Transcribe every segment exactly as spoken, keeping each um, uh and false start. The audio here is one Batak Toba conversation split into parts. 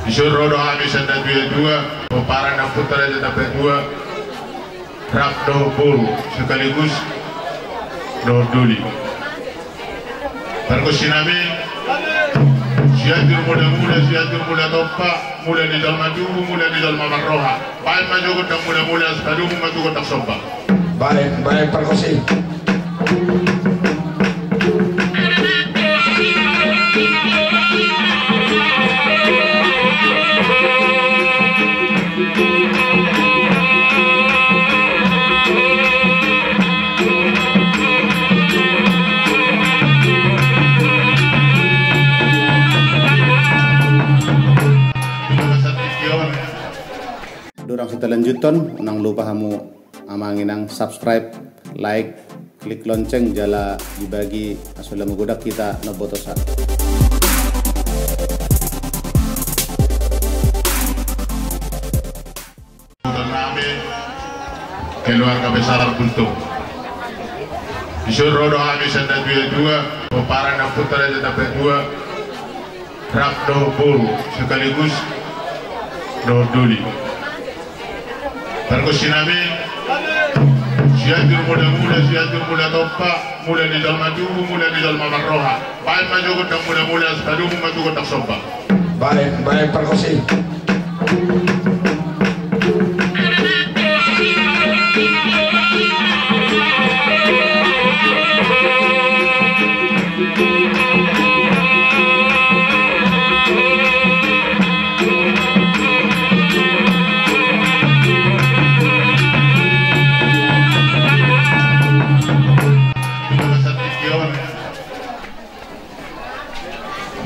Dison ro do hami sian natuatua, pomparan ni ompunta Raja Tampubolon, rap dohot boru sekaligus dohot doli. Pargonsi nami, Sianjur Mulamula, Sianjur Mula Tompa, mula ni jolma tubu, mula ni jolma marroha. Baen ma jo gondang mulamula, asa padomu ma tu gondang somba. Baen, baen pargonsi. Dorang hita lanjuthon, unang lupa hamu amang inang subscribe, like, klik lonceng jala dibagi asa lam godang hita na botosa. Keluarga besar Bultung. Dison ro do hami sian natuatua, pomparan ni ompunta Raja Tampubolon, rap dohot boru sekaligus dohot doli. Pargonsi nami, Sianjur Mulamula, Sianjur Mula Tompa, mula ni jolma tubu, mula ni jolma marroha. Baen ma jo gondang mulamula, asa padomu ma tu gondang somba. Baen, baen pargonsi.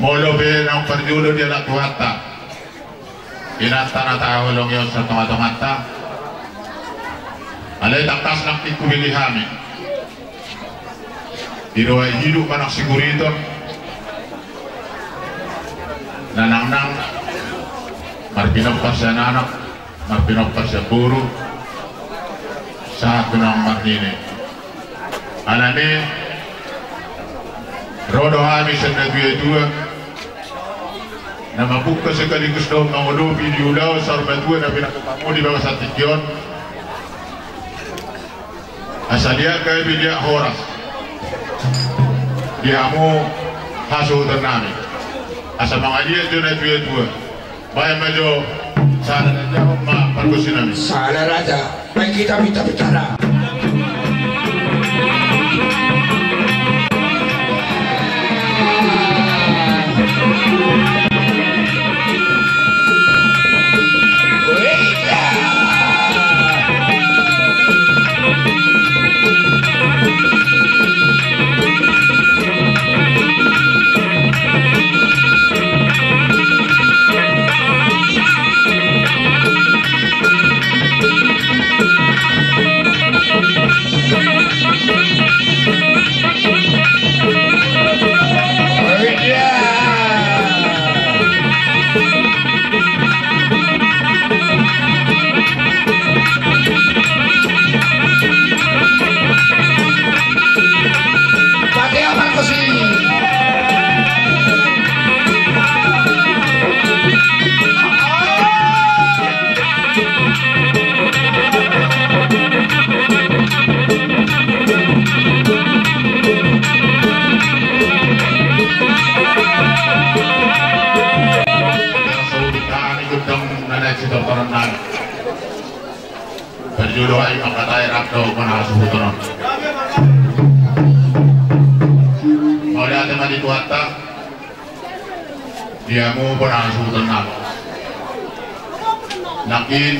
Molo pe naung parjolo dialap Tuhanta, inanta na tahaholongi on sian tongatonganta. Alai tangkas nangkin hupilih hami, diroha i hidup manang siguriton, na nangnang marpinompar sian anak, marpinompar sian boru, sahat tu naung marnini. Alani i, ro do hami sian natuatua, na mamungka sekaligus dohot mangolopi di ulaon saur matua na pinatupamu di bagasan tingki on. Asa liat gabe liat horas di hamu hasuhuton nami. Asa mangaliat jo natuatua. Baen ma jo, sada raja ma pargonsi nami. Sada raja. Baen hita pinta-pinta ra. Parjolo ai mangkatai rap dohot bona hasuhuton on. Mauliate ma di Tuhanta. Di hamu bona hasuhuton nami. Nangkin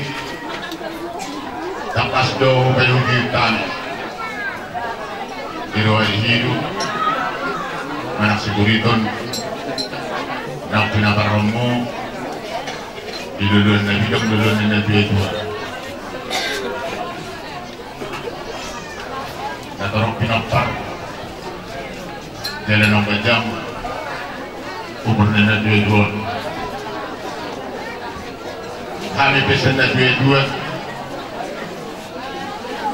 tangkas do hupaihut hami. Diroha i hidup manang siguriton naung pinaparrommu di loloan na bidang, loloan ni natuatua. Na torop pinompar jala naung ganjang umur ni natuatua on. Hami pe sian natuatua,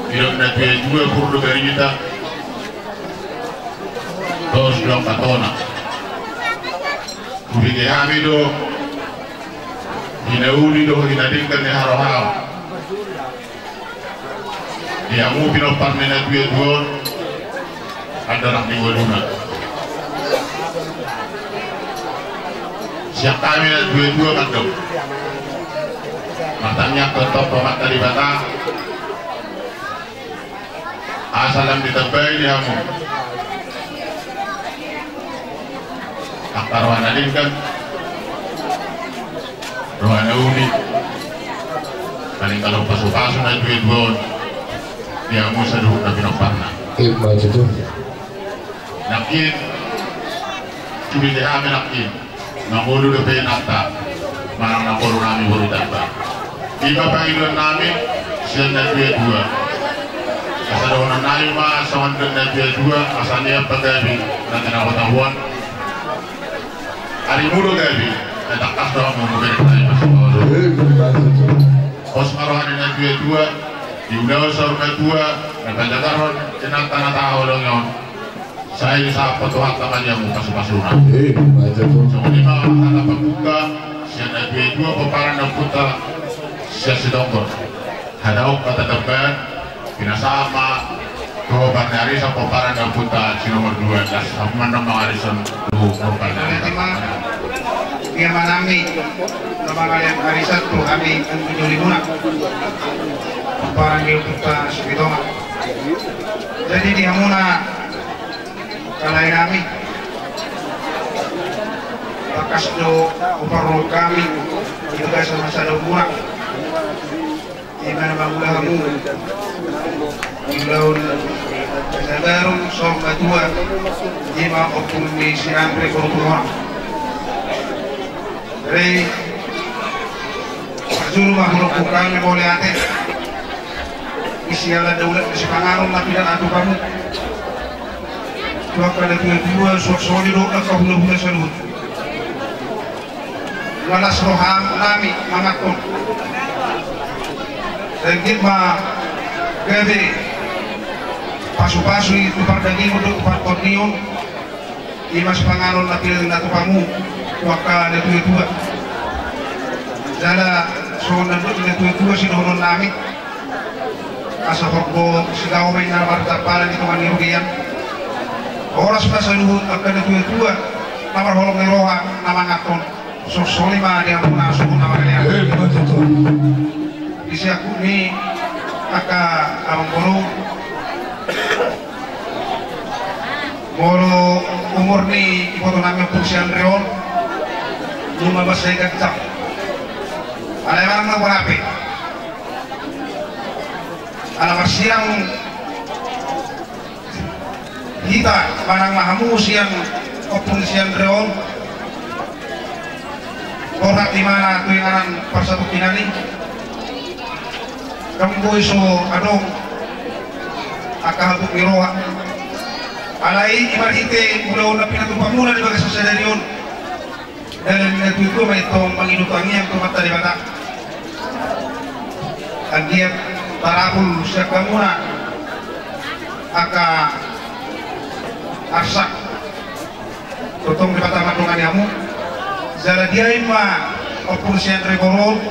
didok natuatua pur do barita, tos do angka tona. Hubege hami do Hinauli dohot hinadenggan ni harohaon di hamu pinompar ni natuatua on, andanak ni ngoluna. Sian hami natuatua mandok, martangiang tongtong tu Amanta Debata asa lam ditambai di hamu angka roha na denggan, roha na uli, paling kalau pasupasu natuatua on di hamu saluhut na pinomparna. Ima tutu. Nangkin sude di hami nangkin mangolu dope inanta manang namboru nami boru tamba. Ima pangidoan nami sian natuatua. Asa dohonon nami ma songon dok natuatua, asa nian pagabe na tinabotaboan. Ari mulu gabe na tangkas do hamu mubere hami. Pos ma roha ni natuatua, diulahon saur matua na pajagarhon inanta na tahaholongi on. Sai sahat tu hata ma di hamu pasupasuna. Songon i ma hata pambuka sian natuatua pomparan ni ompunta sian Sitonggor. Hata on hata tambahan pinasahat ma tu hombar ni arisan pomparan ni ompunta si nomor dua belas. Hamu mandok mangarison tu hombar ni arisan. Ia manami na mangalian arisan tu hami anggi jolimuna pomparan ni ompunta si Sitonggor. Jadi di hamuna Kalai nami, bakas do huparrohahon hami di bagasan masa na umurna. Ima na mangula hamu di ulaon na baru saur matua, ima ompung ni si Andre Korupumon. Re, parjolo ma hudok hami mauliate. Isi ala daulat ni sipanganon na pinatupa hamu tu angka natuatua, suang songon i dohot angka hulahula saluhut. Las roha nami manganhon. Denggan ma gabe pasupasu i tu pardagingon dohot tu partondion. Ima sipanganon na pinatupa hamu tu angka natuatua. Jala songon na nidok ni natuatua sidohonon nami, asa horbo sigaomen na martamparan di tonga ni robean. Horas ma saluhut angka natuatua na marholong ni roha na manganhon. Songon i ma di hamuna suhut na mangalean. Di siaku ni angka amangboru. Molo umur ni iboto nami ompung si Andre on, nunga mansai ganjang. Alai manang na boha pe, ala marsirang hita manang ma hamu sian ompung si Andre on. Borhat imana tu inganan parsatongkinan i. Dang boi so adong angka habot ni roha. Alai i marhite ulaon na pinatupa muna di bagasan sadari on. Dalan ni natuatua ma i tong mangido tangiang tu Amanta Debata. Anggiat tarapul sian hamuna angka arsak. Tongtong Debata mandongani hamu. Jala diain ma ompung si Andre Korupumon.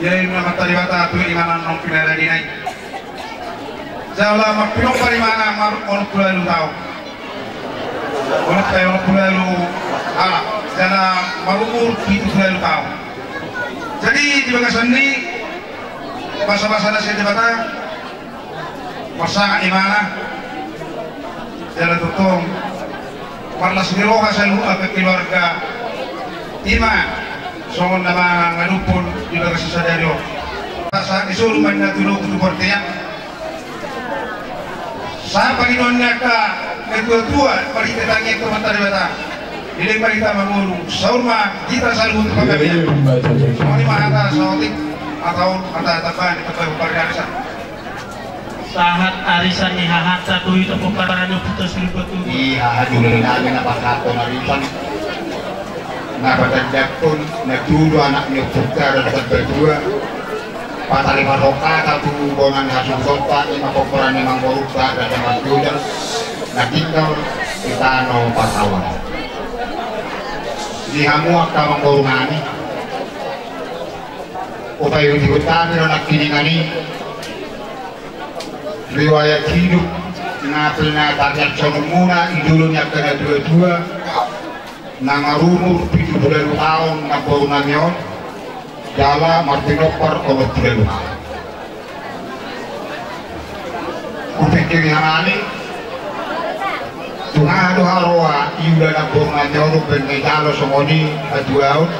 Diain ma Amanta Debata tu inganan naung pinaradina i. Jala marpinompar imana mar onom pulu ualu taon. Onom pulu ualu halak. Jala marumur pitu pulu ualu taon. Jadi di bagasan ni basabasa na sian Debata, marsangap imana. Jala tongtong marlas ni roha saluhut angka keluarga. Ima songon na mangadophon di bagasan sadari on. Asa i solu ma na tu lobu tu bontean. Sahat pangidoan ni angka natuatua marhite tangiang tu Amanta Debata. Dilehon ma hita mangolu, saur ma hita saluhut tu panggabean. Songon i ma hata saotik, hata on, hata tambahan, tambahan pariarisan. Sahat arisan ni hahanta tu hita pomparan ni ompunta si Lumban Toru. Di hahadoli nami na pasahathon arisan na patandahon na tudu anak ni ompunta Raja Tambatua. Patari parhongkata tu bona ni hasuhutonta, ima pomparan ni amangborunta Raja Martuda na tinggal di tano Pasawan. Di hamu angka amangboru nami, Hupaihutihut hami do nangkiningan i riwayat hidup na pinatariashononmuna di jolo ni angka na tuatua, na marumur pitu pulu ualu taon namboru nami on, jala marpinompar onom pulu ualu halak. Hupingkiri hami, tung aha do haroa iula namboru nami on umbahen na dijalo songon i hatuaon,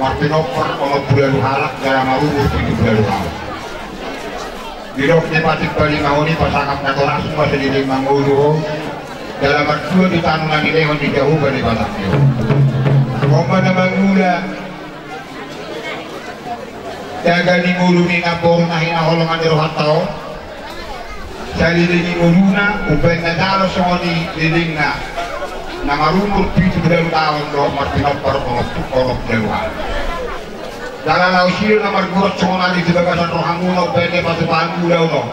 marpinompar onom pulu ualu halak jala marumur pitu pulu ualu taon. Didok ni patik palimahon i, pasangap natoras ma saleleng mangolu ho, jala martua di tano na nilehon ni Jahowa Debata. On ma na mangula taga ni ngolu ni namboru na hinaholongan ni rohanta on, saleleng ni ngoluna umbahen na jalo songon i lelengna, na marumur pitu pulu ualu taon do marpinompar onom pulu ualu halak. Jala laos i do na marguras songon ari di bagasan rohamuna umbahen na dipatupa hamu ulaon on.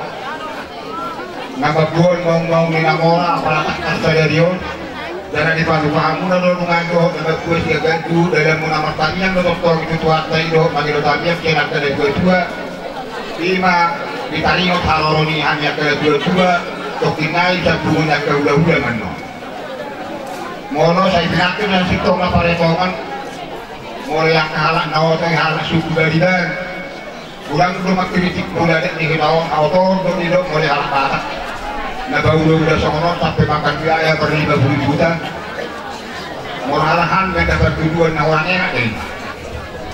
Na mamboan maungmaung ni na mora apala tangkas sadari on. Jala dipatupa hamuna do nunga dohot na mamboan siaga tu dalanmuna martangiang do tongtong tu Tuhanta i dohot mangido tangiang sian angka na tuatua. I ma ditaringot haroro ni hami angka na tuatua, tongkin nai sambungon angka hulahula ma annon. Molo sai pinangkir na sintong na paretongan, molo i angka halak na oto i halak suku Bariban, hurang do mangkritik molo adat ni hita on, haotoon do nidok molo i halak Batak. Na bahulahula songon on sampe makan biaya per lima puluh juta. Molo halak an na dapat tujuan na hurang enak do i.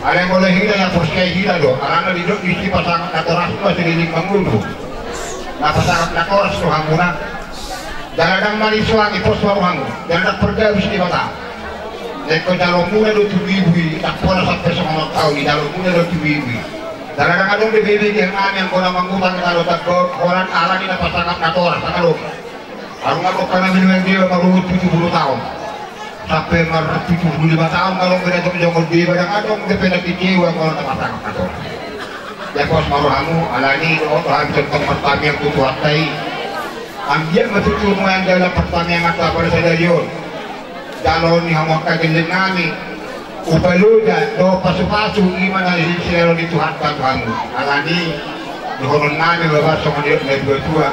Alai molo hita na porsea hita do, alana didok disi pasangap natoras ma saleleng mangolu. Na pasangap natoras rohamuna. Jala ndang malisoangi pos ma rohamu, jala ndang pargabus Debata. Ingkon jalomuna do tubu-ibu i, ndang pola sampe songon on taon i jalomuna do tubu-ibu i. Jala ndang adong dope be di hami anggo na mangutang jalo tanggo holan alani na pasangap natoras, ndang adong. Ahu nga bokka na minuan deba marumur pitu pulu taon. Sampe marpitu pulu lima taon, adong be na jongjongon deba, ndang adong dope na kecewa molo na pasangap natoras. Ia pos ma rohamu, alani dohot hami tongtong martangiang tu Tuhanta i. Anggiat ma tutu nuaeng dalan partangianganta pada sadari on. Jalo ni hamu angka gelleng nami. Upaloja dohot pasupasu i ma na sinalo ni Tuhanta tu hamu. Alani dohonon nami ma bahen songon didok na tuatua.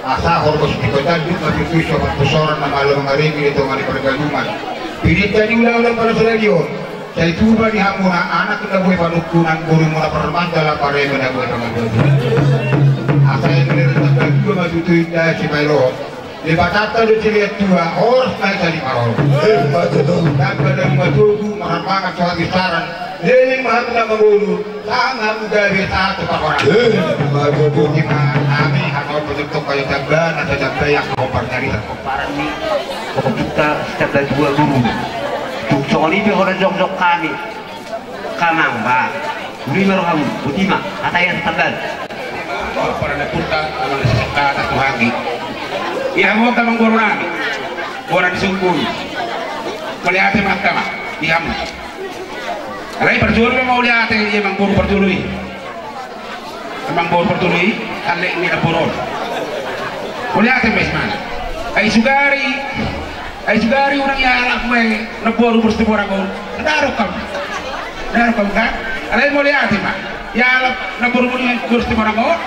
Asa horbo sitio tanduk ma tutu i sopan pusoran na malo mangarigi di tonga ni pargaluman. Pinita ni ulaon pada sadari on. Sai tuba di hamuna anak na boi panungkunan, borumuna parmanda, laparemu na boi pangadoan. Asa i melirat na batua ma tutu inda sipaeloon. Debatanta do silian tua, horas ma i sali maroro. Emma tutu. Tamba dalu ma togu, marhaha mangan so habisaran. Leleng ma hamu na mangolu, sahat ma hamu gabe sahat tu parhorasan. Emma tutu. Ima hami, hataon pajumpang kayu tamba, na tatamba i angka hombar nyarita. Homparan ni, pokok kita, sitamba dua guru. Tung songon i pe hona jongjong hami. Kamang ba. Uli ma rohamu, botima, hata i hata tambahan. Para na purta, amang na sisakka, na tuhangi. Ia hamu angka amang boru nami. Boru ni sungkun. Mauliate ma angka amang. Ia hamu. Alai parjolo ma mauliate, ia amang boru parjolo i. Amang boru parjolo i, alek ni na boru on. Mauliate ma ismana. Ai sugari. Ai sugari unang ialap ma i namboru Boru Situmorang on. Ndang adong hamu. Ndang adong hamu kan? Alai mauliate ma. Ialap namboru Boru Situmorang on.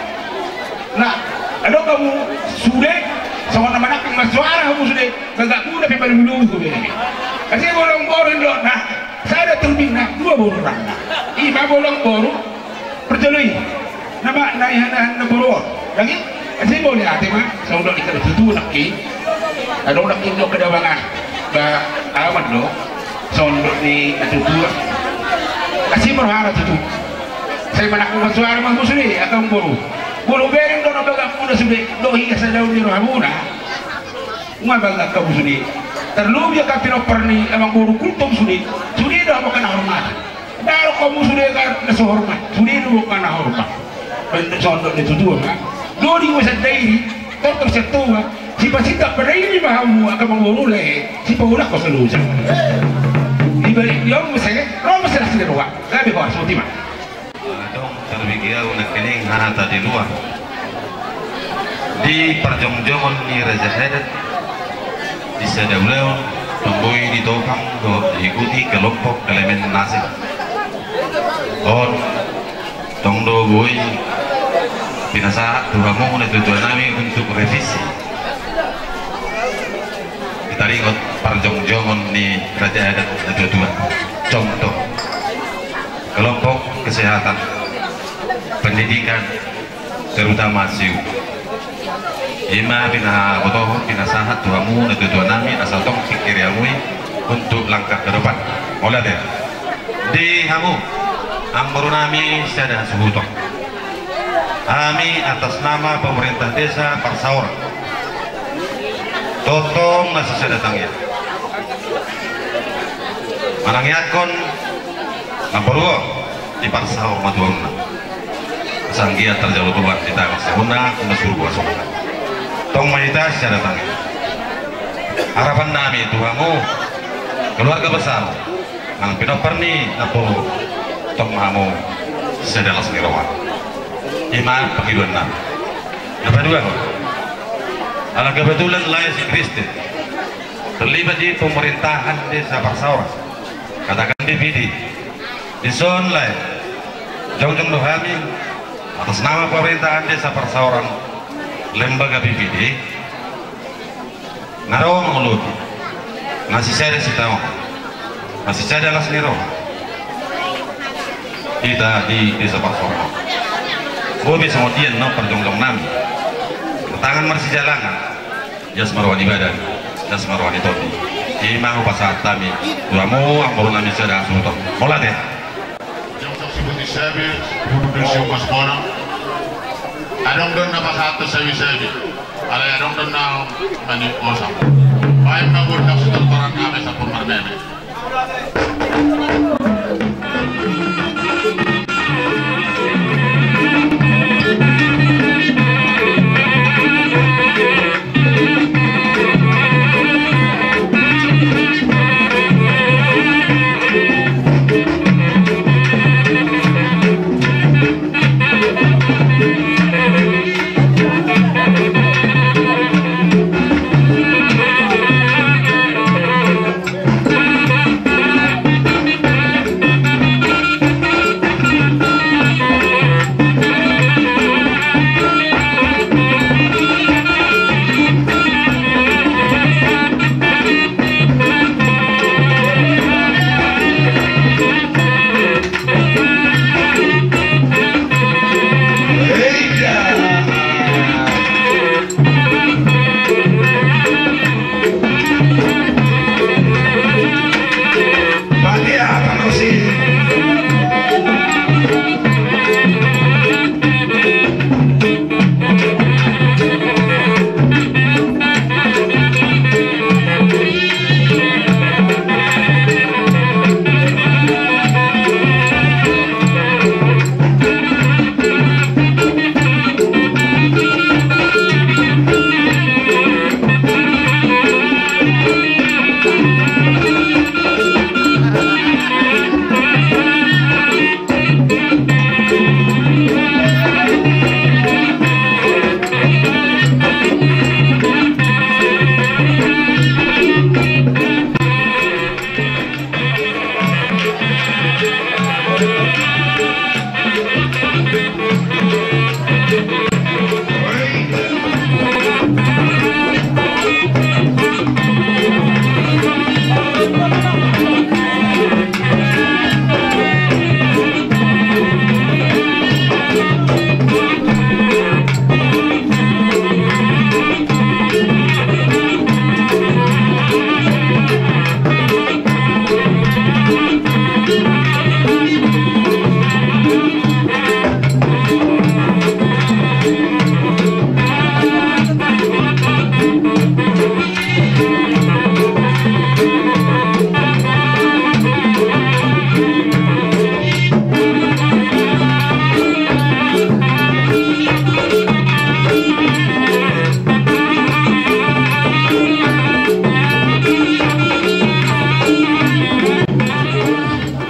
Nah, adong hamu sude, songon na manangkang marsoara hamu sude, gagak muna pe palubi-lubi hamu be. Kasi bolon boru do, nah, sada turbin na, dua boru rangna. Ima bolon boru, Parjolo i, nama na ihanahan na boru on. Daging, asi mauliate ma, songon dok ni na tutu nangkin. Adong nangkin do kedabangan. Ba, aman do. Songon dok ni na tutu. Asi marhara tutu. Sai manangkang marsoara ma hamu sude, angka boru. Boru bereng do na bagak muna sude, do hias na daun ni rohamuna. Nga bagak hamu sude. Tarlumobi angka pinompar ni amang boru Gultom sude. Sude do hamu angka na hormat. Ndang adong hamu sude na so hormat, sude do na hormat. Songon dok ni tutu ma. Dodi ma sian dairi, tortor sian toba, sipasindak padairi ma hamu angka amang boru lae, sipaulakhon saloja. Di balik ni on muse, ro muse las ni roha. Gabe horas, botima. Adong tarbege ahu nangkining hata di luar. Di parjongjongon ni raja adat di sada ulaon, tong boi ditopang dohot diikuti kelompok elemen na asing. On Tong do boi pinasahat tu hamu natuatua nami untuk revisi di taringot parjongjongon ni raja adat natuatua. Contoh, kelompok kesehatan, pendidikan, terutama siu. Ima pinabotohon, pinasahat tu hamu natuatua nami asa tong pikiri hamu i untuk langkah ke depan. Mauliate. Di hamu amangboru nami sada hasuhuton, hami atas nama pemerintah desa Parsaoran tongtong na sisada tangiang manangiangkon namboru on di Parsaoran matuaonna. Asa anggiat tarjalo Tuhan di tangan sahuna, na surgo hasonangan. Tong ma hita sisada tangiang. Harapan nami tu hamu keluarga besar nang pinompar ni namboru, tong ma hamu sisada las ni roha. Ima pangidoan nami. Na paduahon, ala kebetulan lae si Kristen terlibat di pemerintahan desa Parsaoran, katakan B P D. Dison lae jongjong do hami atas nama pemerintahan desa Parsaoran, lembaga B P D, na ro mangoloi, na sisada sitaonon, na sisada las ni roha hita di desa Parsaoran. Boi songon dia na parjongjong nami, tangan marsijalangan, las ma roha ni badan, las ma roha ni tondi. Ima hupasahat hami tu hamu amangboru nami sada hasuhuton. Mauliate. Jongjong sibuti sabi, bulu dun siumas bona. Adong do na pasahat tu sabi-sabi. Alai adong do na mani osang. Baen ma gondang sitortoran nami sampur marmeme.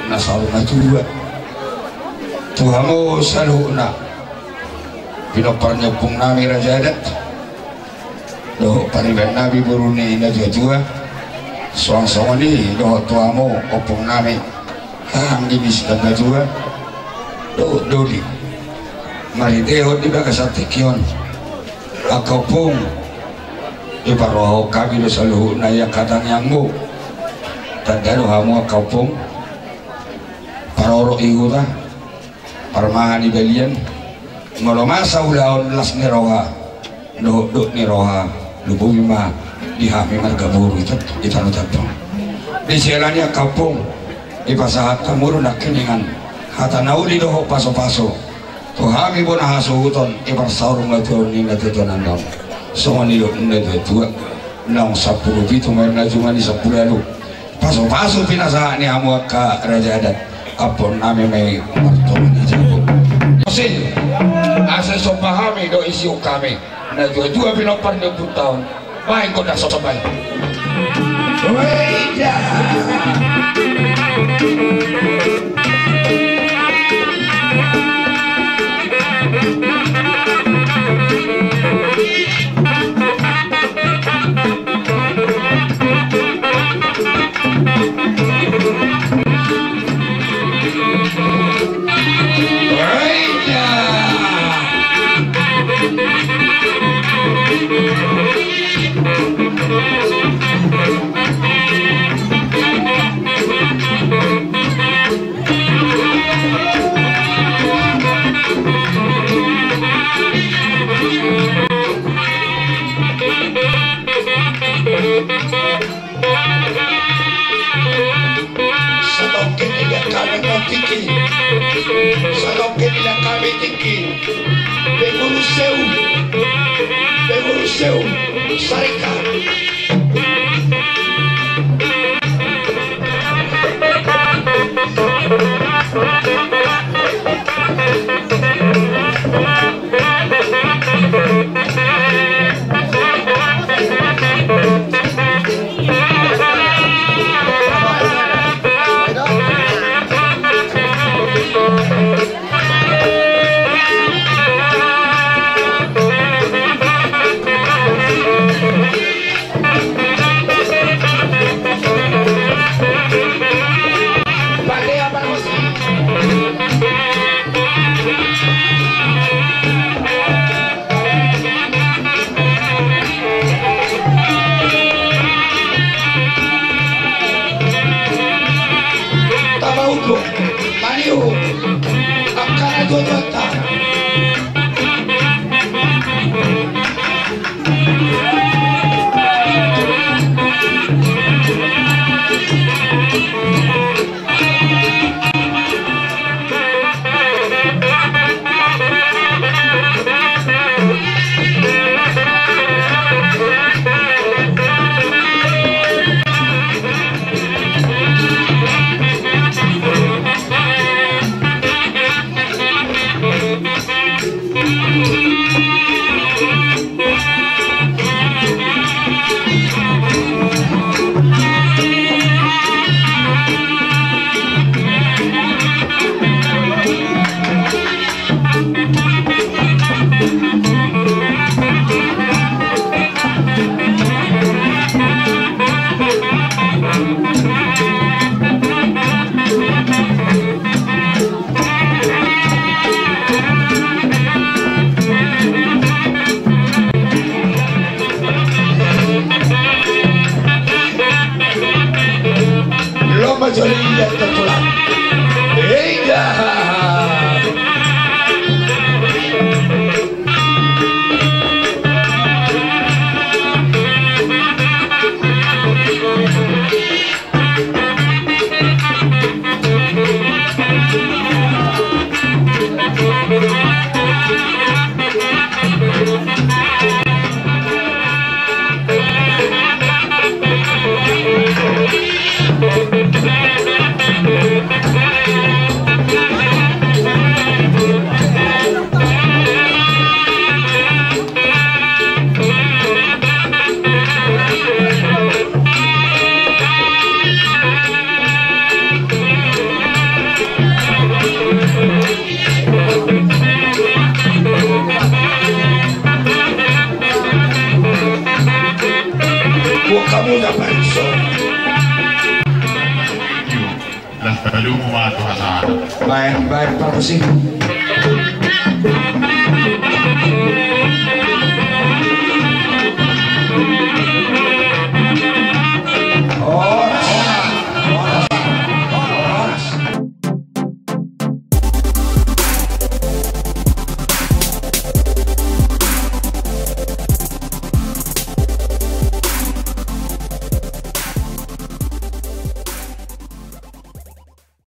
Na saur matua tu hamu saluhutna, pinompar ni ompung nami raja adat dohot pariban nami boru ni natuatua. Suang songon i dohot tu hamu ompung nami, haha anggi ni sitambatua dohot doli Marhitehon di bagasan tingki on, angka ompung, diparrohahon hami do saluhutna i angka tangiangmu. Tanda do hamu angka ompung, parorot ni huta, parmahan ni balian, molo masa ulaon las ni roha dohot dok ni roha, lumobi ma di hami marga boru i, i Tano Tampang. Di siala ni i angka ompung, dipasahat hamu do nangkiningan hata na uli dohot pasupasu tu hami bona hasuhuton, diparsaor ma tu ahu ni natuatua nangkin on. Songon nidok ni natuatua, naung sampulu pitu ma i, na jumadi sampulu ualu. Pasupasu pinasahat ni hamu angka raja adat, ampuonnami ma i martonga ni jabu. Asa, asa somba hami dohot siuk hami, natuatua pinompar ni ompunta on, baen gondang somba i. Woi, ja. Satongkin i di angka hami tingki. Satongkin i di angka hami tingki. Pengurus seu. Pengurus seu. Sarika. Tama ugo, tani ugo, angka na tuatua ta. Lomba joli ia terpulang. Hei, dah. Buka muda bangso. Las talumu ma tu hasana. Baen, baen, Pak Musi.